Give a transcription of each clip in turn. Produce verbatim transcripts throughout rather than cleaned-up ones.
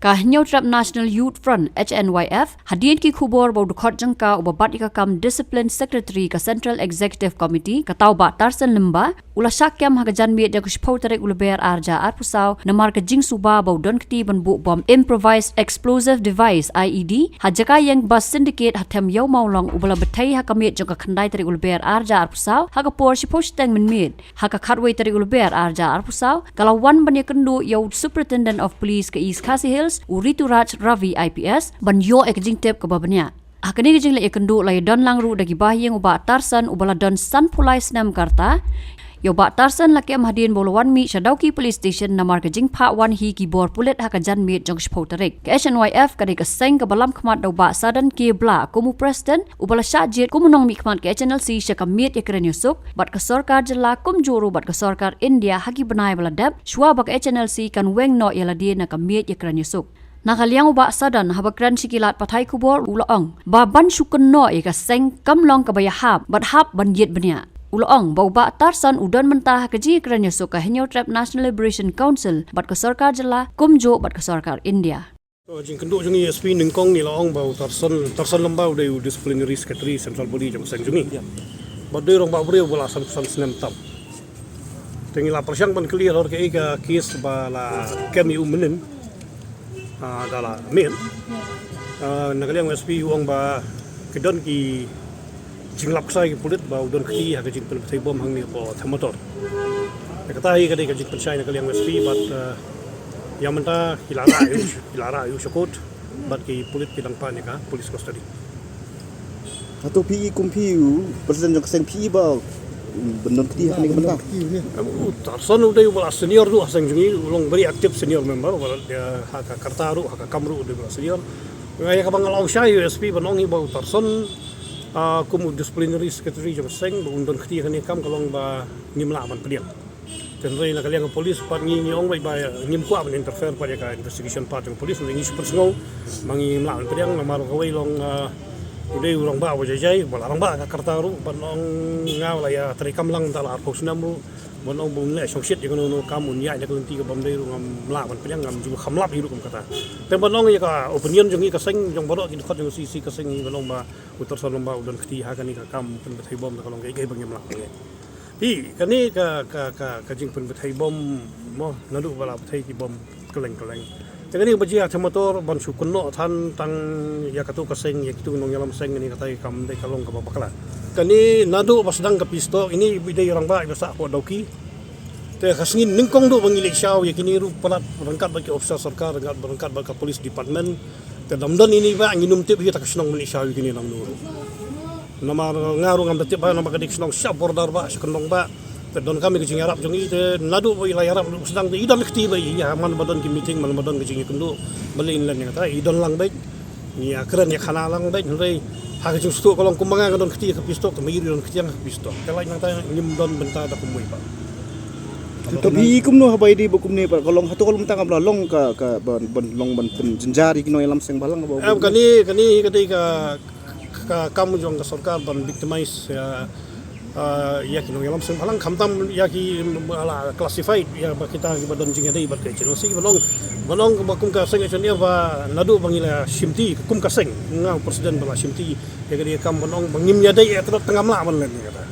Ka Hynñiewtrep National Youth Front, H N Y F, hadien ki khubor ba u dkhot jong ka uba bat ïa ka kam Discipline Secretary ka Central Executive Committee, kata u Bah Tarson Lyngba, u la shah kem ha ka janmiet ïa ka shiphew tarik u Lber ar hajar arphew saw, namar ka jingsuba ba u don kti ban buh bom improvised explosive device, I E D, ha jaka ïeng bus syndicate ha Them Ïew Mawlong, uba la bthei ha ka miet jong ka khyndai tarik u Lber ar hajar arphew saw, ha ka por shiphew shiteng mynmiet. Ha ka khatwei tarik u Lber ar hajar arphew saw, ka la wan ban ïakynduh ïa u Superintendent of Police ka East Khasi Hills, u Rituraj Ravi I P S, ban ïoh ïa ka jingtip kaba bniah. Ha kane ka jingleit ïakynduh la ïadon lang ruh da ki bahaïing u Bah Tarson uba la don sanphew lai snem ka rta. Ïa u Bah Tarson la kem hadien ba u la wan mih sha Dawki Police Station namar ka jingphah wan hi ki bor pulit ha ka janmiet jong ka shiphew tarik. Ka H N Y F ka dei ka seng kaba lam khmat da u Bah Sadon K Blah kum u president, uba la shah jied kum u nongmihkhmat ka H N L C sha ka miet ïakren ïasuk bad ka sorkar jylla kumjuh ruh bad ka sorkar India ha ki bnai ba la dep, shuwa ba ka H N L C kan weng noh ïa lade na ka miet ïakren ïasuk. Na ka liang u Bah Sadon, haba kren sha ki lad pathai khubor, u la ong ba ban shu kynnoh ïa ka seng kam long kaba ïahap bad hap ban ïit bniah. U la ong ba u Bah Tarson u don mynta ha ka jingïakren ïasuk ka Hynñiewtrep National Liberation Council bad ka sorkar jylla kumjuh bad ka sorkar India. To, jingkynduh jong ngi, S P, nyngkong ngi la ong ba u Tarson, Tarson Lyngba u dei u Disciplinary Secretary Central Body jong ka seng jong ngi. Bad u dei u rangbah briew ba la san, san snem tam. Te ngi la pyrshang ban clear halor kaei ka case ba la kem ïa u mynnin, ah, da la mih. Ah, na ka liang u S P u ong ba ki don ki jinglap ksai ki pulit ba u don kti ha ka jingpynbthei bom hangne hapoh Them Motor. Te kata hi ka dei ka jingpynshai na ka liang u S P bad, eh, ïa mynta ki la rah ïa u, ki la rah ïa u sha court bad ki pulit ki dang pan ïa ka police custody. Hato phi i kum phi u president jong ka seng phi i ba, mm, ban don kti ha kane ka bynta? Em, u Tarson u dei uba la senior ruh ha seng jong ngi, u long very active senior member, uba la, eh, ha ka karta ruh, ha ka kam ruh u dei uba la senior. Nga ïa kaba nga la ong shai ïa u S P ban ong hi ba u Tarson, ah, kum u disciplinary secretary jong ka seng, ba un don kti ha kane ka kam ka long ba ngim lah ban pdiang. Te hynrei na ka liang ka police pat ngi, ngi ong beit ba ngim kwah ban interfere pat ïa ka investigation part jong ka police, hynrei ngi shu pynsngew ba ngim lah ban pdiang namar kawei long, ah, u dei u rangbah uba jai jai, ba la rangbah ka karta ruh, ban ong nga la ïa treikam lang da la arphew snem ruh, ban ong ba un leh shongshit ïa kano kano ka kam, un ïaid na ka lynti kaba ym dei ruh ngam lah ban pdiang, ngam ju kham lap hi ruh kum kata. Te ban ong ïa ka opinion jong ngi ka seng, jong baroh ki dkhot jong ka C C ka seng, ngi ban ong ba u Tarson Lyngba u don kti ha kane ka kam pynbthei bom, te ka long kaei kaei ba ngim lah ban leh. Phi, kane ka, ka, ka, ka jingpynbthei bom mo, naduh ba la bthei ki bom kylleng kylleng. Te kane ba jia ha Them Motor ban shu kynnoh than tang ïa kato ka seng, ïa kito ki nongïalam seng, kane kata ka kam dei ka long kaba bakla. Kane naduh ba sdang ka peace talk, ine i dei rangbah iba sah hapoh Dawki. Te ka sngi nyngkong duh ba ngi leit shaw ïa kine ruh palat ryngkat bad ki officer sorkar, ryngkat, ryngkat bad ka police department. Te dam don ine ba ngin ym tip hi ta ka shnong ban leit shaw ïa kine naduh ruh. Namar nga ruh ngam da tip ba namar ka dei ka shnong sha border ba, sha kyndong ba. Te donkam ïa ka jingïarap jong i, te naduh ba i la ïarap ruh sdang, te i don kti ba i, ïa man ba don ki meeting, man ba don ka jingïakynduh, balei in len ïa kata, i don lang beit. Ngi ïa kren ïa khana lang beit, hynrei ha ka jingsngewthuh ka long kumba nga nga don kti ha ka peace talk, te ma i ruh i don kti ha ka peace talk. Te lait nangta ngim don bynta da kumwei pat. Te phi i kumno haba i dei ba kumne pat ka long, hato ka long tang ba la long ka, ka ban, ban long ban pynjynjar ïa ki nongïalam seng balang ba. Em, kane, kane hi ka dei ka, ka kam jong ka sorkar ban victimize, ah, ah, ïa ki nongïalam seng balang, khamtam ïa ki, mm, la classified, ïa ba kita kiba don jingïadei bad ka H N L C, ban ong, ban ong ba kum ka seng H N L C ba naduh ba ngi la shimti, kum ka seng, nga u president ba la shimti ïa ka dei kam ban ong ba ngim ïadei ïa ka dot tang ngam lah ban len ïa kata.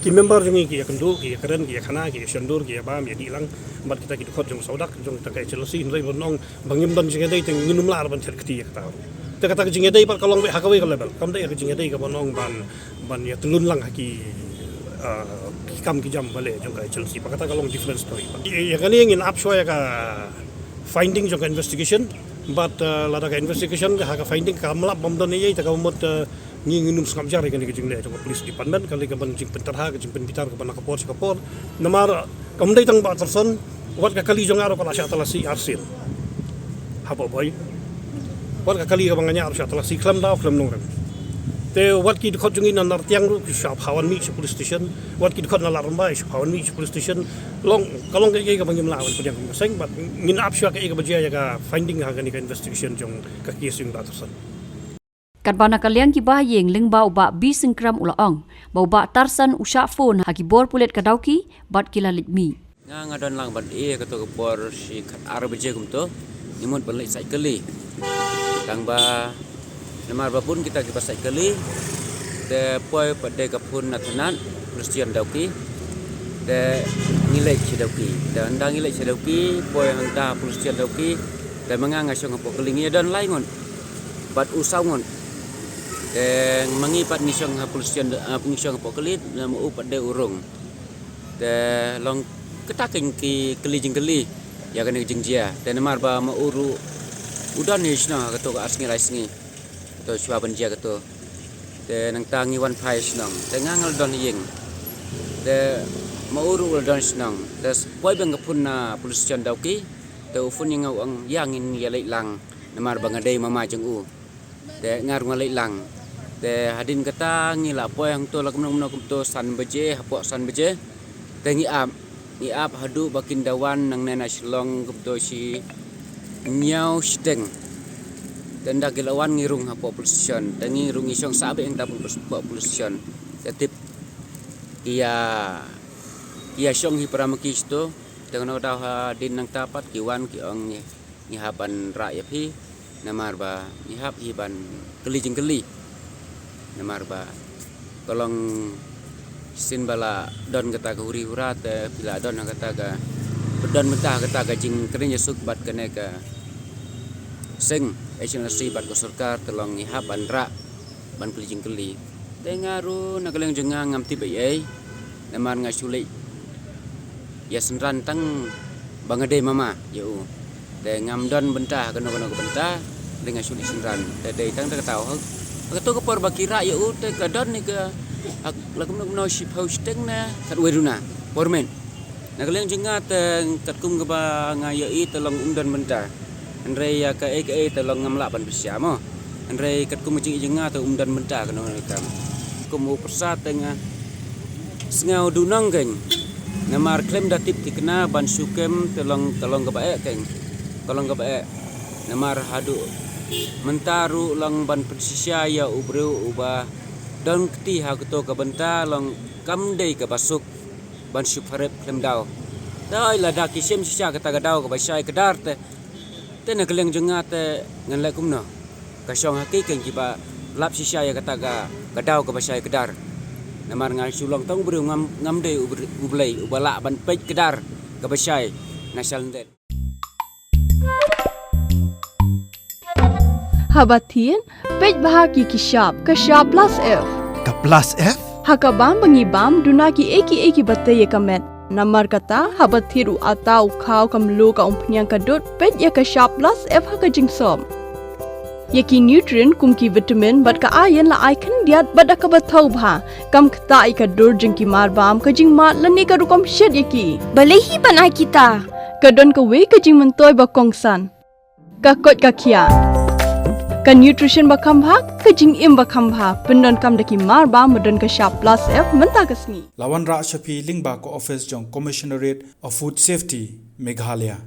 Ki member jong ngi ki ïakynduh, ki ïakren, ki ïakhana, ki ïashondur, ki ïabam, ïadih lang bad kita ki dkhot jong sawdak jong kita ka H N L C, hynrei ban ong ba ngim don jingïadei te ngin ym lah ban thied kti ïa kata ruh. Te kata ka jingïadei pat ka long beit ha kawei ka level. Kam dei ka jingïadei kaba nong ban, ban ïa tylun lang ha ki, ah, ki kam ki jam ba leh jong ka H L C. Pat kata ka long different story. Ïa, ïa kane ngin ap shuwa ïa ka finding jong ka investigation. Bad, ah, lada ka investigation ha ka finding kam lap bym don ei ei, te ka mut, ah, ngi ngin ym sngap jar ïa kane ka jingleh jong ka police department, ka lei ka ban jingpynterha, ka jingpynbitar, ka ban na ka por sha ka por. Namar kam dei tang Bah Tarson, wat ka kali jong nga ruh ka la shah talasi arsien hapoh Bhoi. Wat ka kali kaba nga ñiah ruh shah talasi khlem daw khlem nongrim. Te wat ki dkhot jong ngi na Nartiang ruh ki shah phawan mih sha police station. Wat ki dkhot na Ladrymbai shah phawan mih sha police station. Long, ka long kaei kaei kaba ngim lah ban pdiang kum ka seng, bad ngin ap shuwa kaei kaba jia ïa ka finding ha kane ka investigation jong ka case jong Bah Tarson. Katba na ka liang ki bahaïing lyngba u Bah B Syngkrem u la ong ba u Bah Tarson u shah phone ha ki bor pulit ka Dawki bad ki la leit mih. Nga nga don lang ban ïa kato ka por shi khat ar baje kumto. ngi mut ban leit sait kali. Tang ba namar ba bun kita kiba sait kali, te poi pat de ka phone na thanat, Christian Dawki, te ngi leit sha Dawki. Te ynda ngi leit sha Dawki, poi hangta Christian Dawki, te ma nga nga shong hapoh kali, ngi don lai ngut bad u saw ngut. Te ma ngi pat ngi shong ha Christian, ah, ngi shong hapoh kali, na ma u pat de u rung. Te long kata ki kali jingkali ïa kane ka jingjia. Te namar ba ma u ruh u don hi shnong ha kato ka ar sngi lai sngi, kato shuwa ban jia kato. Te nangta ngi wan phai shnong, te nga nga la don ïing. Te ma u ruh u la don shnong. Te poi biang ka phone na police station Dawki. Te u phone ïa nga, u ong ïa ngin ïa leit lang namar ba nga dei mama jong u. Te nga ruh nga leit lang. Te hadien kata ngi la poi hangto la kumno kumno kumto san baje, hapoh san baje. Te ngi ap, ngi ap haduh ba kin da wan nangne na Shillong kumto shi hynñiew shiteng. Te ynda ki la wan ngi rung hapoh police station. Te ngi rung ngi shong sah beit hangta hapoh police station. Te tip ki ïa, ki ïa shong hi para ma ki shito. Te kano ka daw hadien nangta pat ki wan ki ong ngi ngi hap ban rah ïa phi, namar ba ngi hap hi ban kylli jingkylli. Namar ba ka long shisien ba la don kata ka huri hura, te phi la don ha kata ka, don mynta ha kata ka jingkren ïasuk bad kane ka seng H N R C bad ka sorkar, te long ngi hap ban rah ban kylli jingkylli. Te nga ruh na ka liang jong nga ngam tip ei ei. Namar nga shu leit ïa synran tang ba nga dei mama ïa u. Te ngam don bynta ha kano kano ka bynta, te nga shu leit synran. Te dei tang da kata, ha kato ka por ba ki rah ïa u, te ka don ne ka, ha, la kumno kumno shiphew shiteng ne khatwei duna por mynmiet. Na ka liang jong nga te katkum kaba nga ïohi te long um don bynta. Hynrei ïa kaei kaei te long ngam lah ban pyrshah mo. Hynrei katkum ka jingïohi jong nga te um don bynta kano kano ka kam. Kum u pyrsa te nga sngew duhnong keiñ. Namar khlem da tip thikna ban shu kem te long, ka long kaba eh keiñ. Ka long kaba eh. Namar haduh mynta ruh long ban pynshisha ïa u briew uba don kti ha kato ka bynta long kam dei kaba suk ban shu pharep khlem daw. Te oi lada ki shem shisha kata ka daw kaba shai kdar te, te na ka liang jong nga te ngan leh kumno? Ka shong ha ki keiñ kiba lap shisha ïa kata ka, ka daw kaba shai kdar. Namar nga shu long tang u briew, ngam, ngam dei u bre-, u Blei uba lah ban peit kdar kaba shai na shalyndet. Haba thied, peit bha ki ki shap, ka shap plus F. Ka plus F? Ha ka bam ba ngi bam, duna kiei kiei kiba tei ïa ka met. Namar kata, haba thied u atta, u khaw, ka mluh, ka umphniang, ka dud, peit ïa ka shap plus F ha ka jingsop. Ïa ki nutrient kum ki vitamin bad ka iron la ai khyndiat bad da kaba thaw bha. Kam ktah ïa ka dur jong ki marbam, ka jingmad lane ka rukom shet ïa ki. Balei hi ban ai kita? Ka don kawei ka jingmyntoi ba kongsan. Ka koit ka khiah. Ka nutrition ba kham bha, ka jingim ba kham bha. Pyndonkam da ki marbam ba don ka shap plus F mynta ka sngi. La wanrah sha phi lyngba ka office jong Commissionerate of Food Safety, Meghalaya.